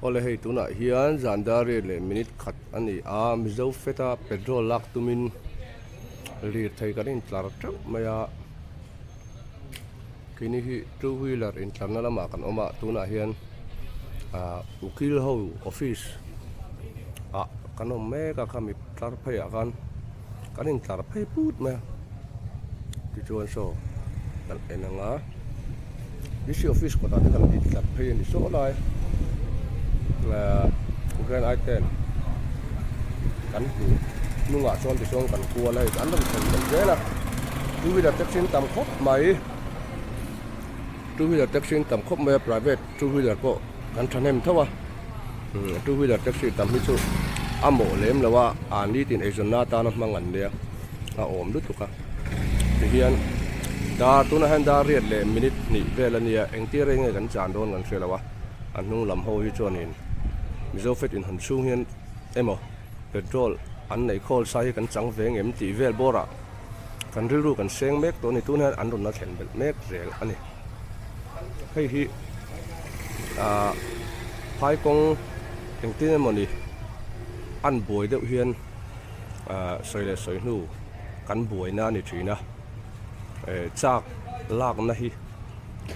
Awle hei tunah hian zan dar riat leh minute khat a ni a, Mizo Fed a petrol lak tumin lirthei kan intlar teuh mai a, keini hi two wheeler intlarna lamah kan awm a, tunah hian ah ukil ho office ah kan awm mek a khami tlar pheiah khan. Kan intlar phei put mai a, tichuan saw kan en ang a, DC office kawtah te kan intlar phei a ni saw lai ahh grand I ten kan hmuh hnungah chuan tichuan kan kual a hei an rawn thlen belh zel a, two wheeler taxi an tam khawp mai two wheeler taxi an tam khawp mai a private two wheeler pawh kan thahnem tho a. Two wheeler taxi tam hi chu a mawh lem lo a, a nitin eizawnna atana hmang an nia a awm lutuk a tihian dar tunah hian dar riat leh minute hnih vel a nia engtir reng nge kan chan dawn kan hre lo a a hnung lam ho hi chuanin Mizo Fed inhawn chhung hian emaw petrol an neih khawl sa hi kan chang ve ngem tih vel bawrah kan rilru kan seng mek tawh a ni tunah hian an rawn la thlen belh mek zel a ni. Hei hi ah phai kawng engtin emawni an buai deuh hian ah sawi leh sawi hnu kan buaina a ni thin a eh chak lakna hi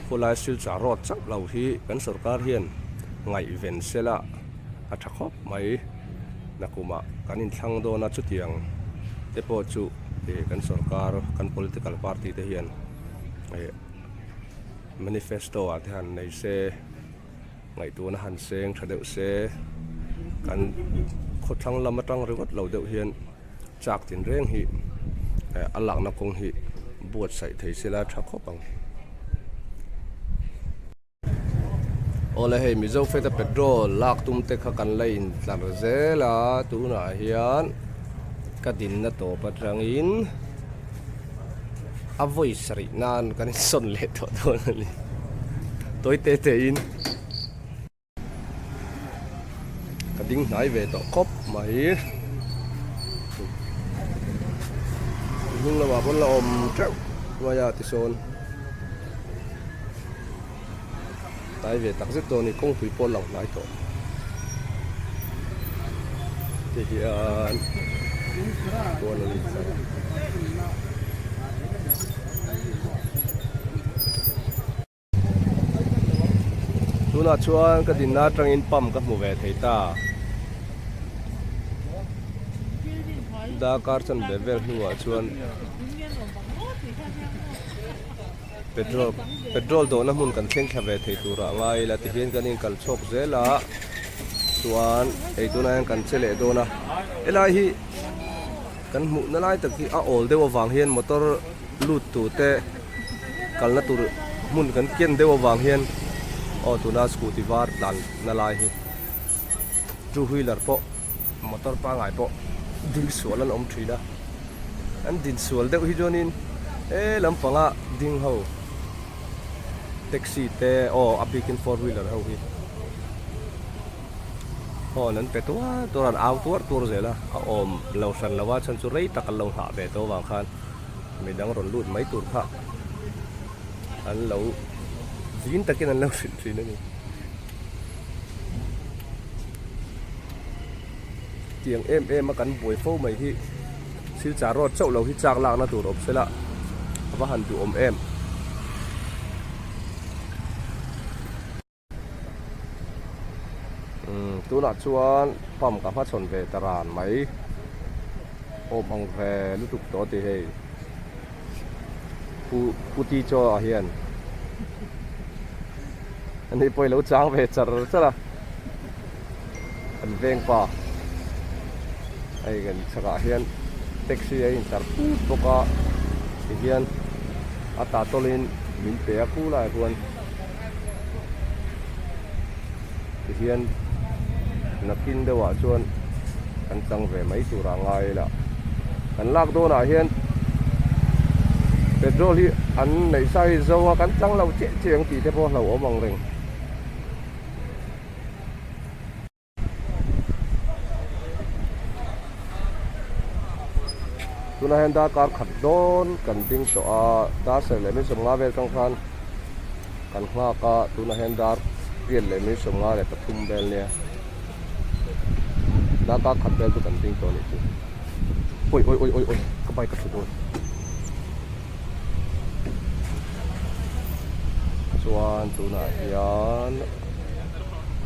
khawlai silchar road chauh lo hi kan sorkar hian ngaihven sela a tha khawp mai nakumah kan inthlang dawn a chutiang te pawh chu eh kan sorkar kan political party te hian eh. Manifesto ah te han nei se, ngaihtuahna han seng tha deuh se, kan khawthlang lam atang ringawt lo deuh hian chak tinreng hi a lakna kawng hi buatsaih thei sela tha khawp ang. Awle hei Mizo Fed a petrol lak tum te kha kan la intlar zel a, tunah hian ka dinna tawp atangin. A vawi sarih nan kan insawn leh tawh dawn a ni. Tawi te te in ka ding hnai ve tawh khawp mai. Hnung lamah pawn la awm teuh mai a tisawn. Hnai ve tak zet dawn a ni kawngpui pawh a lang hnai tawh ti hian kual an intlar a. Tunah chuan ka dinna atangin pump ka hmu ve thei ta. Darkar chanve vel hnuah chuan. Petrol petrol dawhna hmun kan thleng thla ve thei turah ngai ila tihian kan inkal chhawk zel a chuan ei tunah hian kan che leh dawn a helai hi kan hmuhna lai tak hi a awl deuh avang hian motor lut tur te kalna tur hmun kan ken deuh avang hian aw tuna scooty var tlanna lai hi two wheeler pawh motor pangngai pawh ding sual an awm thin a. An din sual deuh hi chuanin he lampanga ding ho taxi te aw a bikin four wheeler ho hi horn an pe tuar tuar a an au tuar tuar zel a a awm lo hran lo a chhan chu rei tak an lo nghah ve tawh avang khan midang rawn lut mai tur kha an lo zin takin an lo hrilh thin a ni. Tiang em em a kan buai fo mai hi Silchar road chauh lo hi chak lakna tur awm sela a va han duhawm em. Umm tunah chuan pump ka hmachhawn ve ta ran mai awm ang ve lutuk tawh a ti hei pu pu ti chaw ah hian ani pawh i lo chang ve char char a. Kan veng pa hei kan chhakah hian taxi a intlar put bawk a tihian a tah tawlin min pe a khu laiah khuan tihian nakin deuhah chuan kan chang ve mai turah a ngai ila kan lak dawnah hian petrol hi an neih sa hi zo a kan chang lo chiah chiah ang tih te pawh a hlauhawm ang reng. Tunah hian darkar khat dawn kan ding tawh a, dar sarih leh minute 15 vel atang khan kan nghak a, tunah hian dar. Riat leh minute 53 vel nia. Darkar khat vel chu kan ding tawh a nih chu. Oi oi oi oi oi ka bike a thlu dawn. Chuan tunah hian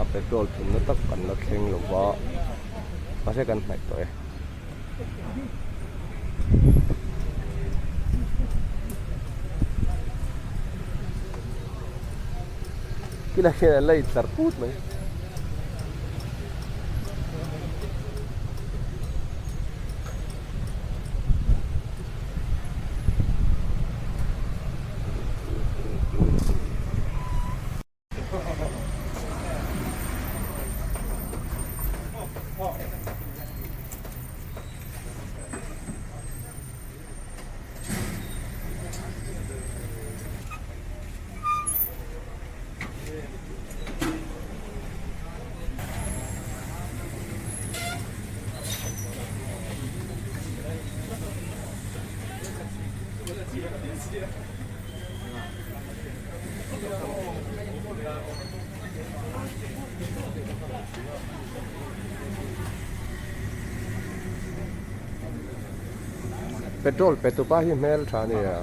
a petrol thumna tak kan la thleng lo va mahse kan hnaih tawh e. Kila hian an la intlar put mai. Petrol pe tupa hi hmel tha ania.